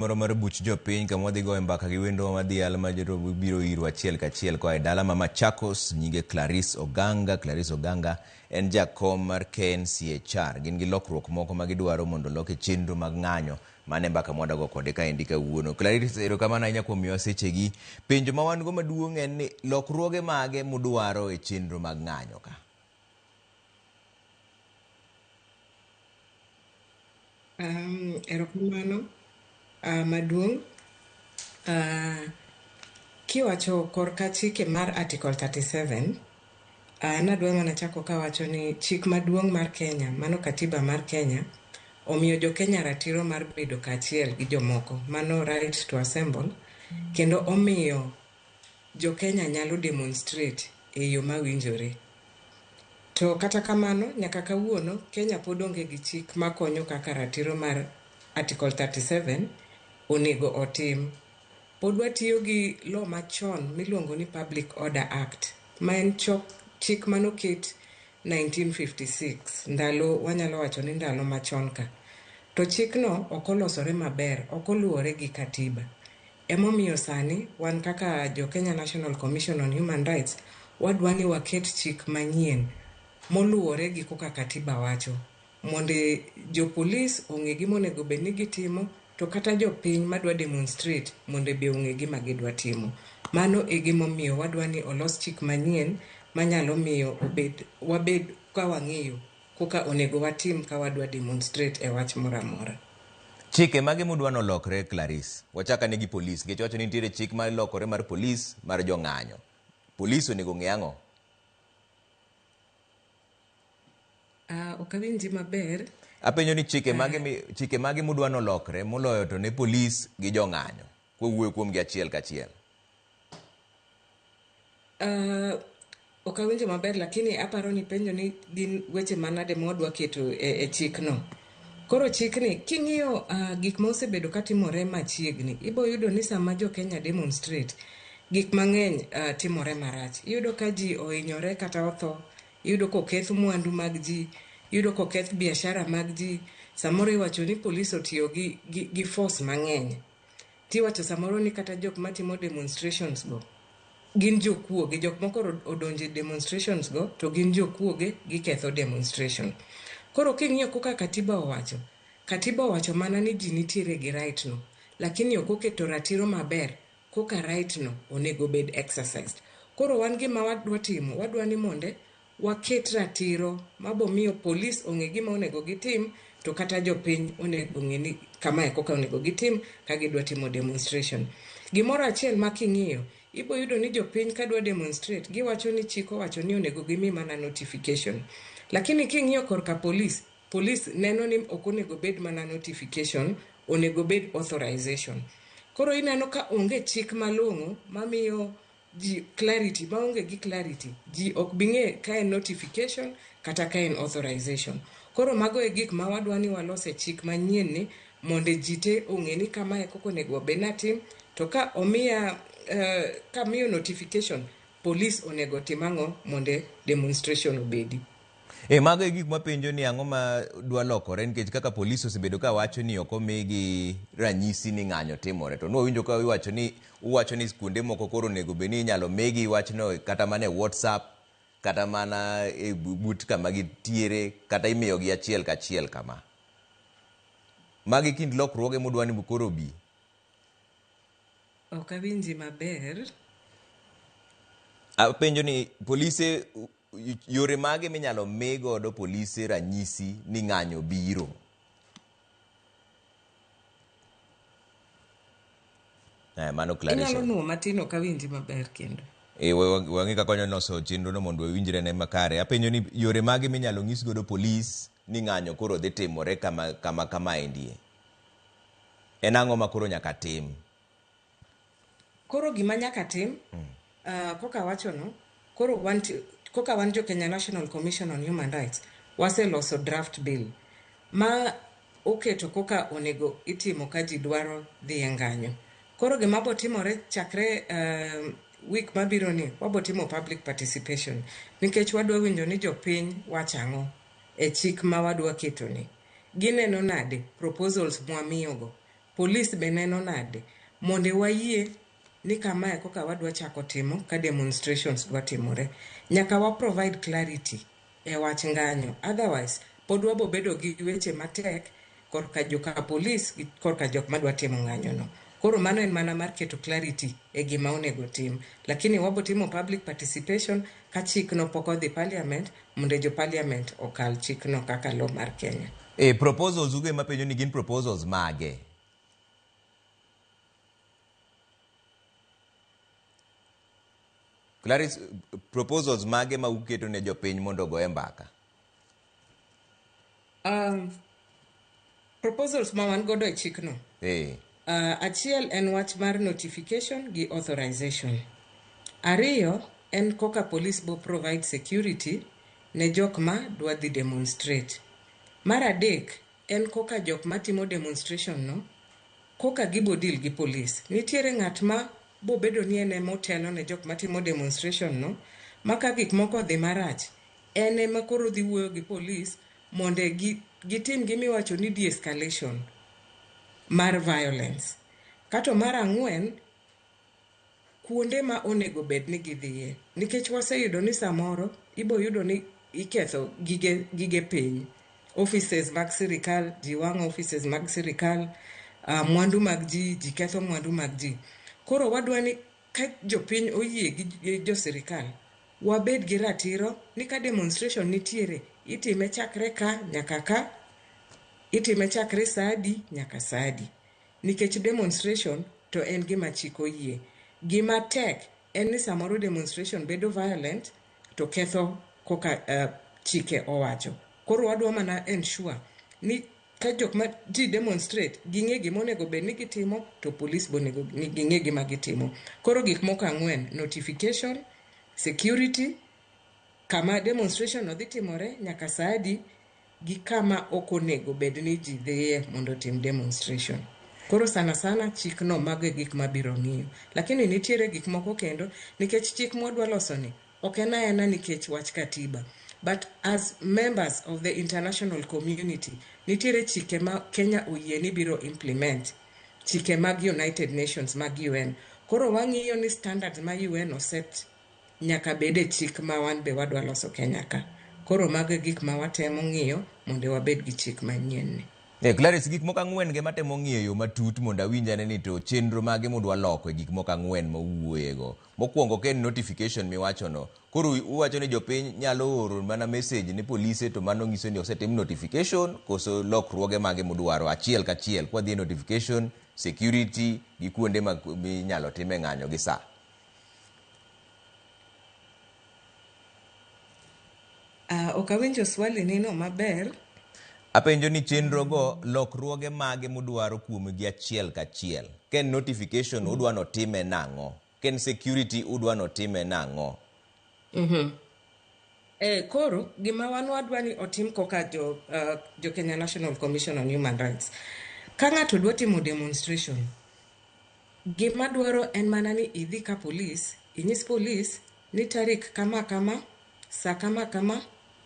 Moro mar buch jopiny kama wadhi goyo mbaka gi wendwa madhial ma biro irwa achiel kachiel koa e dala ma Machakos, nyinge Clarice Oganga. Clarice Oganga en jakom mar KNCHR. Gin gi lokruok moko ma gidwaro mondo olok e chenro mag ng'anyo mane mbaka mwadago kode kaendi kawuono. Clarice, erokamano ahinya kuom miyowa sechegi. Penjo ma wan go maduong' en ni lokruoge mage mudwaro e chenro mag ng'anyo ka? Erokamano maduong'. Kiwacho korka chike mar Article 37, nadwa mana chako kawacho ni chik maduong' mar Kenya, mano katiba mar Kenya, omiyo jo Kenya ratiro mar bedo kaachiel gi jomoko, mano right to assemble, kendo omiyo jo Kenya nyalo demonstrate e yo mawinjore. To kata kamano, nyaka kawuono, Kenya pod onge gi chik makonyo kaka ratiro mar Article 37 onego otim. Pod watiyo gi law machon miluongo ni Public Order Act, ma en chik manoket 1956, ndalo wanyalo wacho ni ndalo machon ka. To chikno ok olosore maber, ok oluwore gi katiba. Emomiyo sani wan kaka jo Kenya National Commission on Human Rights wadwa ni waket chik manyien moluwore gi kaka katiba wacho mondo jopolis ong'e gima onego bed ni gitimo to kata jopiny madwa demonstrate mondo be ong'e gima gidwa timo. Mano e gimomiyo wadwa ni olos chik manyien manyalo miyo obed wabed ka wang'eyo kaka onego watim ka wadwa demonstrate e wach moro amora. Chike mage mudwa nolokre Clarice? Wachak ane gi polis nikech wacho ni nitiere chik mar lokore mar polis mar jong'anyo. Polis onego ong'e ang'o? Ok awinji maber. Apenjo ni chike mage chike mage mudwa nolokre moloyo to ne polis gi jong'anyo kwawuoyo kuomgi achiel kachiel. Ok awinjo maber lakini aparo ni penjo ni gin weche manade ma wadwa keto e chikno. Koro chikni king'iyo gik ma osebedo katimore machiegni, ibo yudo ni sama jo Kenya demonstrate, gik mang'eny timore marach. Iyudo ka ji ohinyore kata otho, iyudo koketh mwandu mag ji, iyudo koketh biashara mag ji, samoro iwacho ni polis otiyo gi force mang'eny. Tiwacho samoro ni kata jok matimo demonstrations go gin jokuoge, jok moko odonje demonstrations go to gin jokuoge giketho demonstration. Koro king'iyo kaka katiba owacho, katiba owacho mana ni ji nitiere gi right no, lakini ok oketo ratiro maber koka right no onego bed exercised. Koro wan gima wadwa timo, wadwa ni monde waket ratiro mabomiyo polis ong'e gima onego gitim to kata jopiny onego ong'e ni kamae koka onego gitim ka gidwa timo demonstration. Gimoro achiel ma king'iyo, ibo yudo ni jopiny kadwa demonstrate, giwacho ni chik owacho ni onego gimi mana notification. Lakini king'iyo korka polis, polis neno ni ok onego bed mana notification, onego bed authorization. Koro ineno ka onge chik malong'o mamiyo ji clarity, maonge gi clarity, ji ok bi ng'e ka en notification kata ka en authorization. Koro mago e gik ma wadwa ni walos e chik manyien ni mondo ji te ong'e ni kamae kaka onego bed natim, to ka omiya kamiyo notification, polis onego tim ang'o mondo demonstration obedi. E mago e gik mapenjo ni ang'o ma dwa lokore nikech kaka polis osebedo ka wacho ni ok omigi ranyisi ni ng'anyo timore to nwawinjo ka iwacho ni uwacho ni kuonde moko koro onego bed ni inyalo migi wachno kata mana e WhatsApp kata mana e but kama gitiere kata imiyogi achiel kachiel kama. Magi kind lokruoge mudwa ni koro obi. Ok awinji maber. Apenjo ni polise yore mage minyalo mi godo polise ranyisi ni ng'anyo biro? Mano Clarice. Inyalo nuo matin ok awinji maber kendo. E, wang'e kaka wanyalo loso chenro no mondo wawinjre ne makare. Apenjo ni yore mage minyalo nyis godo polis ni ng'anyo koro dhi timore kama kama kamaendie. En ang'o ma koro nyaka tim? Koro gima nyaka tim, koka wacho no, koro wan koka wan jo Kenya National Commission on Human Rights, waseloso draft bill ma oketo koka onego itimo ka ji dwaro dhi e ng'anyo. Koro gima bo timore chakre week mabiro ni, wabo timo public participation nikech wadwa winjo ni jopiny wacho ang'o e chik ma wadwa keto ni. Gineno nade proposals mwamiyo go. Police be neno nade? Monde wayie ni kamae koka wadwa chako timo ka demonstrations dwa timore. Nyaka wa provide clarity e wach ng'anyo. Otherwise, pod wabo bedo gi weche matek korka joka police gi korka jok madwa timo ng'anyo no. Koro mano en mana mar keto clarity e gima onego tim. Lakini wabo timo public participation ka chikno pok odhi parliament mondo jo parliament okal chikno kaka law mar Kenya. E proposals ugo ema penjo ni gin proposals mage? Clarice, proposals mage ma uketo ne jopiny mondo ogoye mbaka? Proposals ma wan godo e chikno. Achiel en wach mar notification gi authorization. Ariyo en koka police bo provide security ne jok ma dwa dhi demonstrate. Mar adek en koka jok matimo demonstration no koka gibo deal gi police. Nitiere ng'at ma bo bedo ni en ema otelo ne jok matimo demonstration no ma ka gik moko odhi marach en ema koro dhi wuoyo gi police mondo gitim gimiwacho ni de-escalation mar violence. Kato mar ang'wen, kuonde ma onego bed ni gidhiye. Nikech waseyudo ni samoro ibo yudo ni iketho gige piny. Offices mag sirikal, ji wang'o offices mag sirikal, mwandu mag ji, ji ketho mwandu mag ji. Koro wadwa ni ka jopiny oyie gi jo sirikal, wabed gi ratiro ni ka demonstration nitiere, itime chakre ka nyaka ka, itime chakre saa adi nyaka saa adi. Nikech demonstration to en gima chik oyie. Gima tek en ni samoro demonstration bedo violent to ketho koka chike owacho. Koro wadwa mana ensure ni ka jok ma ji demonstrate ging'e gima onego bed ni gitimo to police be onego ging'e gima gitimo. Koro gik moko ang'wen: notification, security, kama demonstration no dhi timore nyaka saa adi, gi kama ok onego bed ni ji dhiye mondo otim demonstration. Koro sana sana chikno mago e gik mabiro ng'iyo. Lakini nitiere gik moko kendo nikech chik mwadwa loso ni ok en aena nikech wach katiba. But as members of the international community, nitiere chike ma Kenya oyie ni biro implement. Chike mag United Nations mag UN. Koro wang'iyo ni standards ma UN oset nyaka bed e chik ma wan be wadwa loso Kenya ka. Koro mago e gik ma watemo ng'iyo mondo wabed gi chik manyien ni. Clarice, gik moko ang'wen ge matemo ng'iyo e yo matut mondo awinj ane ni to chenro mage mudwa loko e gik moko ang'wen ma uwuoyego. Mokwongo ka en notification miwachono, koro uwacho ni jopiny nyalo oro mana message ne polise to mano nyiso ni osetim notification koso lokruoge mage mudwaro achiel kachiel kwadhi e notification, security gi kuonde ma minyalo time ng'anyo gi saa. Ok awinjo swali nino maber. Apenjo ni chenro go lokruoge mage mudwaro kuomgi achiel kachiel. Ka en notification udwa notime nang'o? Ka en security udwa notime nang'o? Koro gima wan wadwa ni otim koka jo Kenya National Commission on Human Rights. Ka ng'ato dwa timo demonstration, gima dwaro en mana ni idhi ka police, inyis police ni tarik kama kama, saa kama kama,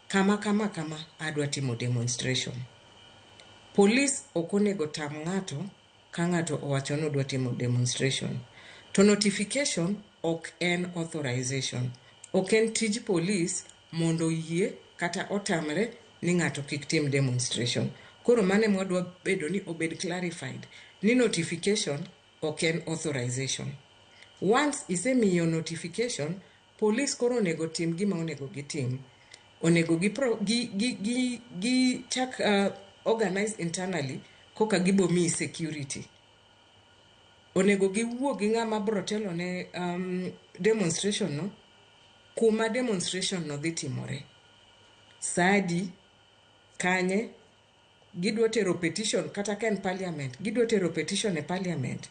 kama kama kama adwa timo demonstration. Police ok onego tam ng'ato ka ng'ato owacho ni odwa timo demonstration. To notification ok en authorization. Ok en tij police mondo oyie kata otamre ni ng'ato kik tim demonstration. Koro mano ema wadwa bedo ni obed clarified ni notification ok en authorization. Once isemiyo notification, police koro onego tim gima onego gitim. Onego gi, pro, gi, gi, gi, gi chak organize internally koka gibo miyi security. Onego giwuo gi ng'ama bro telo ne demonstration no, kuma demonstration no dhi timore. Saa adi, kanye, gidwa tero petition kata ka en parliament, gidwa tero petition e parliament,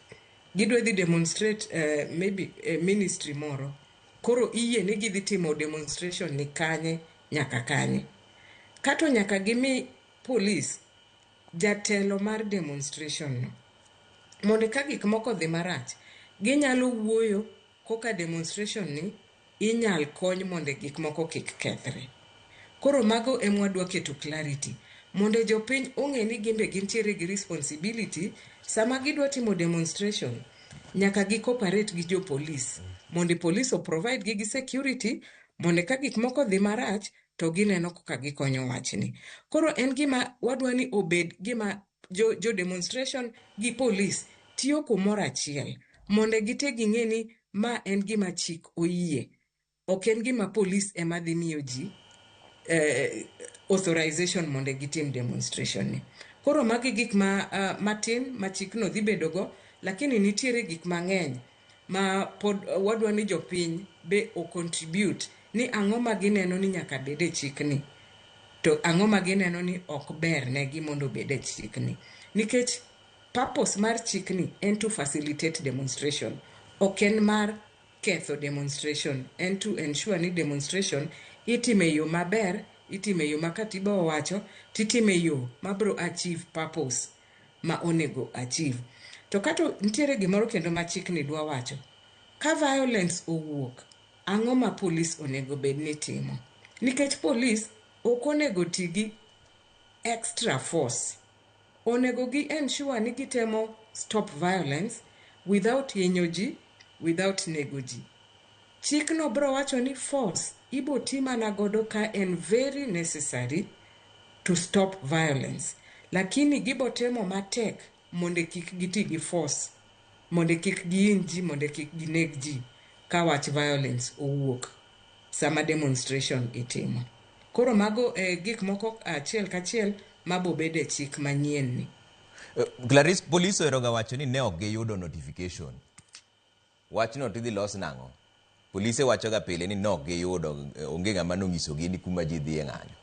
gidwa dhi demonstrate maybe ministry moro. Koro iyie ni gidhi timo demonstration ni kanye nyaka kanye. Kato nyaka gimi police jatelo mar demonstration no. Mondo ka gik moko odhi marach, ginyalo wuoyo koka demonstration ni inyal kony mondo gik moko kik kethre. Koro mago ema wadwa keto clarity. Mondo jopiny ong'e ni gin be gintiere gi responsibility sama gidwa timo demonstration, nyaka gi cooperate gi jo police mondo police o provide gi gi security, mondo ka gik moko dhi marach to gineno kaka gikonyo wachni. Koro en gima wadwa ni obed gima jo demonstration gi police tiyo kumoro achiel, mondo gite ging'e ni ma en gima chik oyie, ok en gima police ema dhi miyo ji authorization mondo gitim demonstration ni. Koro magi gik ma matin ma chikno dhi bedogo, lakini nitiere gik mang'eny ma pod wadwa ni jopiny be o contribute ni ang'o ma gineno ni nyaka bed e chikni, to ang'o ma gineno ni ok ber negi mondo obed e chikni. Nikech purpose mar chikni en to facilitate demonstration, ok en mar ketho demonstration, en to ensure ni demonstration itime e yo maber, itime e yo ma katiba owacho, titime e yo mabro achieve purpose ma onego achieve. To kato nitiere gimoro kendo ma chikni dwa wacho, ka violence owuok, ang'o ma police onego bed ni timo? Nikech police ok onego ti gi extra force, onego gi ensure ni gitemo stop violence without hinyo ji, without nego ji. Chikno bro wacho ni force ibo ti mana godo ka en very necessary to stop violence, lakini gibo temo matek mondo kik giti gi force, mondo kik gihiny ji, mondo kik gineg ji ka wach violence owuok sama demonstration itimo. Koro mago e gik moko achiel kachiel mabo bedo e chik manyien ni. Clarice, police oheroga wacho ni ne ok giyudo notification. Wachno tidhi los nang'o? Polise wachoga pile ni ne ok giyudo, onge ng'ama nonyisogi ni kuma ji dhiye ng'anyo.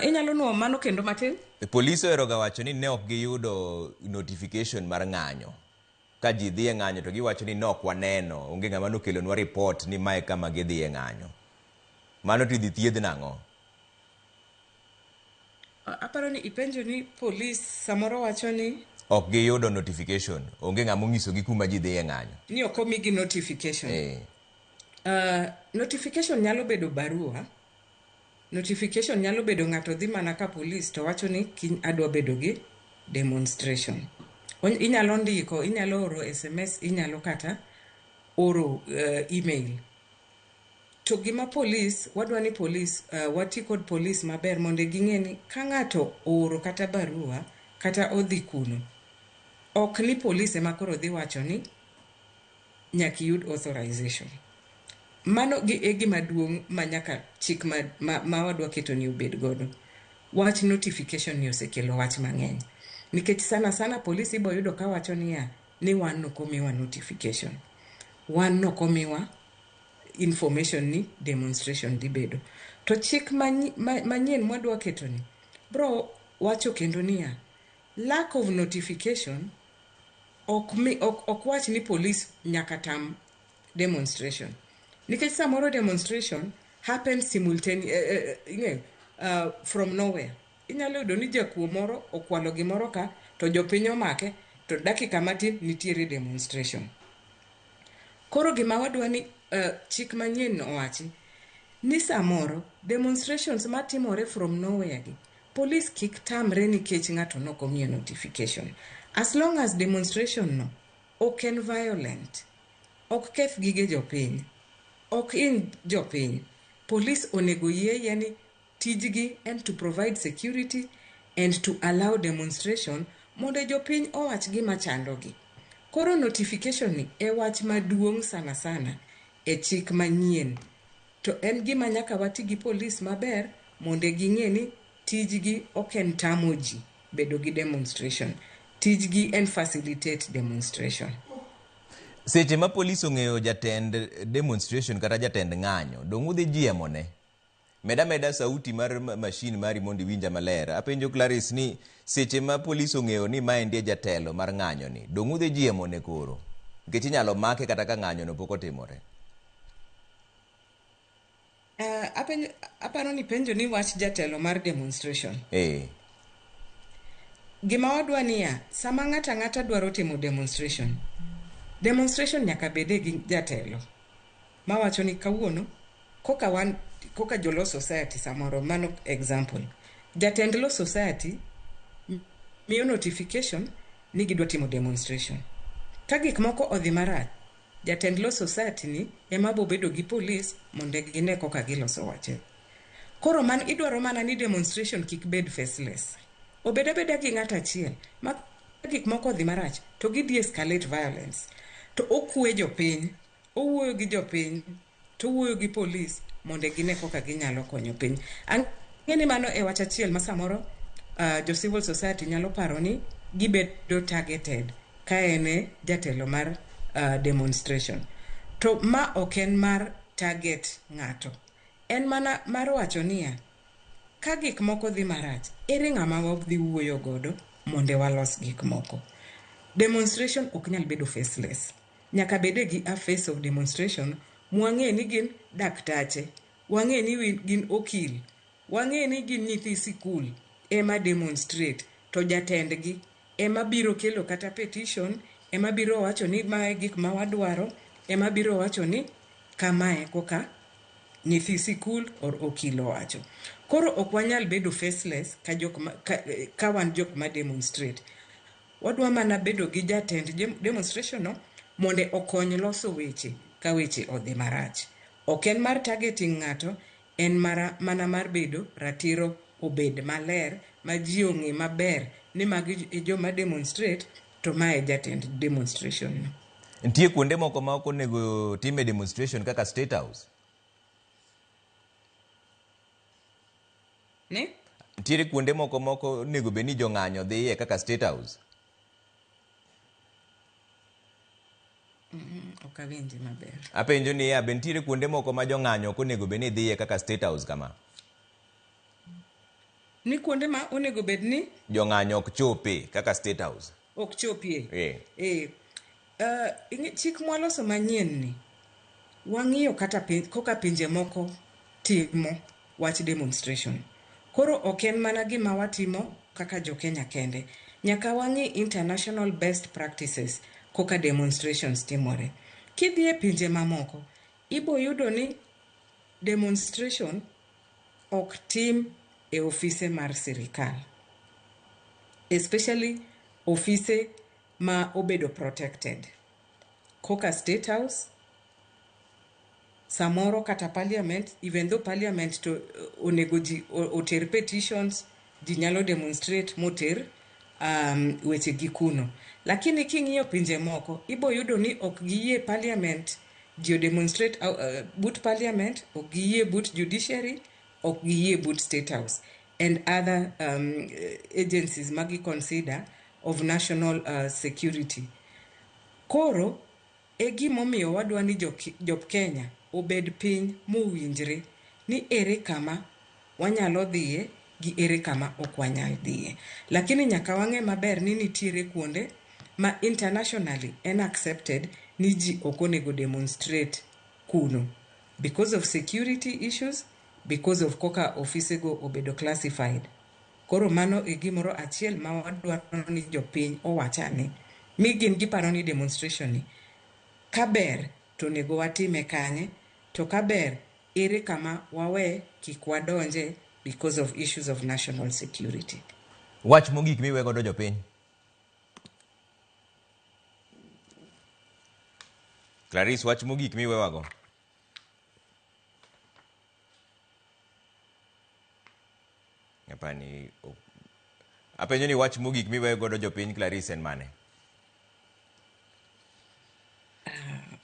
Inyalo nuo mano kendo matin? Polise oheroga wacho ni ne ok giyudo notification mar ng'anyo. Ka ji dhi e ng'anyo to giwacho ni ne ok waneno, onge ng'ama nokelonwa report ni mae kama gidhi e ng'anyo. Mano tidhi thiedh nang'o? Aparo ni ipenjo ni police samoro wacho ni ok giyudo notification, onge ng'ama onyisogi kuma ji dhiye ng'anyo. Ni ok omigi notification. Notification nyalo bedo barua. Notification nyalo bedo ng'ato dhi mana ka police to wacho ni kiny adwa bedo gi demonstration. Inyalo ndiko, inyalo oro SMS, inyalo kata oro email. To gima police, wadwa ni police, wati kod police maber mondo ging'e ni ka ng'ato ooro kata barua kata odhi kuno, ok ni police ema koro dhi wacho ni nyaka iyud authorization. Mano e gima duong' ma nyaka chik ma wadwa keto ni obed godo. Wach notification ni osekelo wach mang'eny. Nikech sana sana police ibo yudo ka wacho niya ni wan ok omiwa notification. Wan ok omiwa information ni demonstration dhi bedo. To chik manyien mwadwa keto ni bro wacho kendo niya lack of notification ok wach ni police nyaka tam demonstration. Nikech samoro demonstration happens simultaneously, from nowhere. Inyalo yudo ni jakuo moro okwalo gimoro ka to jopiny omake to dakika matin nitiere demonstration. Koro gima wadwa ni chik manyien owachi ni samoro demonstrations matimore from nowhere gi police kik tamre nikech ng'ato nok omiyo notification. As long as demonstration no ok en violent, ok keth gige jopiny, ok hiny jopiny, police onego yie ni tijgi en to provide security and to allow demonstration mondo jopiny owach gima chandogi. Koro notification ni e wach maduong' sana sana e chik manyien. To en gima nyaka wati gi police maber mondo ging'e ni tijgi ok en tamo ji bedo gi demonstration. Tijgi en facilitate demonstration. Seche ma polis ong'eyo jatend demonstration kata jatend ng'anyo, dong' udhi jiemone? Meda meda sauti mar machine mari mondo iwinja maler. Apenjo Clarice ni seche ma polis ong'eyo ni maendi e jatelo mar ng'anyo ni, dong' udhi jiemone koro? Nikech inyalo make kata ka ng'anyo no pok otimore. Aparo ni penjo ni wach jatelo mar demonstration. Gima wadwa niya, sama ng'ato ang'ata dwaro timo demonstration, demonstration nyaka bede gi jatelo mawacho ni kawuono koka wan Koka jo Law Society samoro, mano example. Jatend Law Society miyo notification ni gidwa timo demonstration. Ka gik moko odhi marach, jatend Law Society ni ema bobedo gi police mondo gine koka giloso wache. Koro man idwaro mana ni demonstration kik bed faceless. Obed abeda gi ng'ato achiel ma gik moko odhi marach to gi de-escalate violence. To okwe jopiny, owuoyo gi jopiny, to owuoyo gi police mondo gine koka ginyalo konyo piny. Ang'e ni mano e wach achiel ma samoro jo civil society nyalo paro ni gibedo targeted ka en e jatelo mar demonstration. To ma ok en mar target ng'ato. En mana mar wacho niya, ka gik moko dhi marach, ere ng'ama wadhi wuoyo godo mondo walos gik moko. Demonstration ok nyal bedo faceless. Nyaka bede gi a face of demonstration mwang'e ni gin daktache, wang'e ni gin okil, wang'e ni gin nyithi sikul ema demonstrate, to jatendgi ema biro kelo kata petition, ema biro wacho ni mae gik ma wadwaro, ema biro wacho ni kamae koka nyithi sikul or okil owacho. Koro ok wanyal bedo faceless ka wan jok ma demonstrate. Wadwa mana bedo gi jatend demonstration no mondo okony loso weche ka weche odhi marach. Ok en mar targeting ng'ato, en mana mar bedo ratiro obed maler ma ji ong'e maber ni magi e joma demonstrate to mae jatend demonstration no. Nitie kuonde moko ma ok onego time demonstration kaka State House? Ne? Nitiere kuonde moko ma ok onego bed ni jong'anyo dhiye kaka State House? Ok awinji maber. Apenjo niya, be nitiere kuonde moko ma jong'anyo ok onego bed ni dhiye kaka State House kama? Ni kuonde ma onego bed ni jong'anyo ok chope kaka State House. Ok chopie. Chik mwaloso manyien ni wang'iyo kata koka pinje moko timo wach demonstration. Koro ok en mana gima watimo kaka jo Kenya kende. Nyaka wang'i international best practices koka demonstrations timore. Kidhi e pinje mamoko, ibo yudo ni demonstration ok tim e ofise mar sirikal. Especially ofise ma obedo protected. Koka State House, samoro kata parliament, even though parliament to onego ji oter petitions, ji nyalo demonstrate moter weche gi kuno. Lakini king'iyo pinje moko, ibo yudo ni ok giyie parliament ji demonstrate but parliament, ok giyie but judiciary, ok giyie but State House and other agencies magi consider of national security. Koro e gimomiyo wadwa ni jo Kenya obed piny mowinjre ni ere kama wanyalo dhiye gi ere kama ok wanyal dhiye. Lakini nyaka wang'e maber ni nitiere kuonde ma internationally en accepted ni ji ok onego demonstrate kuno because of security issues, because of koka ofisego obedo classified. Koro mano e gimoro achiel ma wadwaro ni jopiny owachane mi gin giparo ni demonstration ni kaber to onego watime kanye, to kaber ere kama wawe kik wadonje because of issues of national security. Wach mogik miwe godo jopiny? Clarice, wach mogik miwewago? Apani, apenjo ni wach mogik miweyo godo jopiny, Clarice, en mane?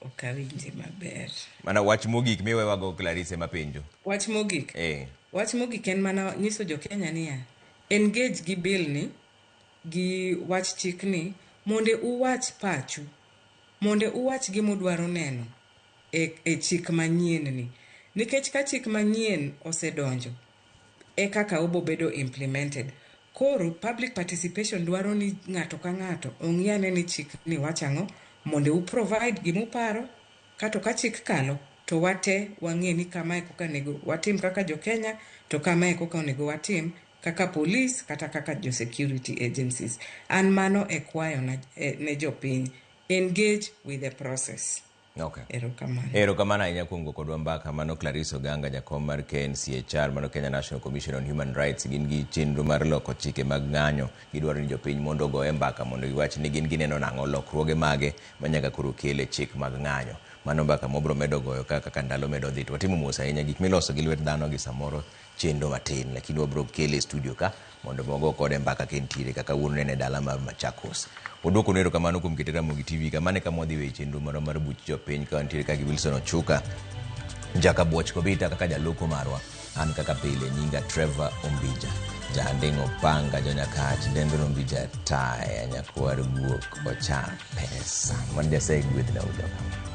Ok awinji maber. Mana wach mogik miwewago, Clarice, ema penjo. Wach mogik? Wach mogik en mana nyiso jo Kenya niya, engage gi bill ni, gi wach chik ni, mondo uwach pachu, mondo uwach gimudwaro neno e chik manyien ni. Nikech ka chik manyien osedonjo, e kaka obo bedo implemented. Koro public participation dwaro ni ng'ato ka ng'ato ong'i ane ni chik ni wacho ang'o, mondo u provide gimuparo, kato ka chik kalo to wate wang'e ni kamae koka onego watim kaka jo Kenya, to kamae koka onego watim kaka police kata kaka jo security agencies. An mano e kwayo ne jopiny. Engage with the process. Okay. Erokamano. Erokamano ahinya kuom go kodwa mbaka. Mano Clarice Oganga, jakom mar KNCHR, mano Kenya National Commission on Human Rights. Gin gi chenro mar loko chike mag ng'anyo. Gidwaro ni jopiny mondo ogoye mbaka mondo giwach ni gin gineno nang'o lokruoge mage ma nyaka koro kel e chik mag ng'anyo. Mano mbaka mwabro medo goyo ka kaka ndalo medo dhi. To watimo mos ahinya gik miloso gi lwet dhano gi samoro chendo matin, lakini wabro kele e studio ka mondo wago kode mbaka ka entiere kaka wuon nene e dala mar Machakos. Waduoko nu erokamano kuom kete Ramogi TV ka mane kama wadhi weche chenro marwa mar buch jopiny ka wantiere ka gi Wilson Ochuka Jaka Buoch Kobita kaka jaloko marwa. An kaka pile nyinga Trevor Ombija. Janding' Opanga Jonyakach Dendon Ombija taya nyakwar guok ocha pesa. Mano Nyasaye gwethna ujoka.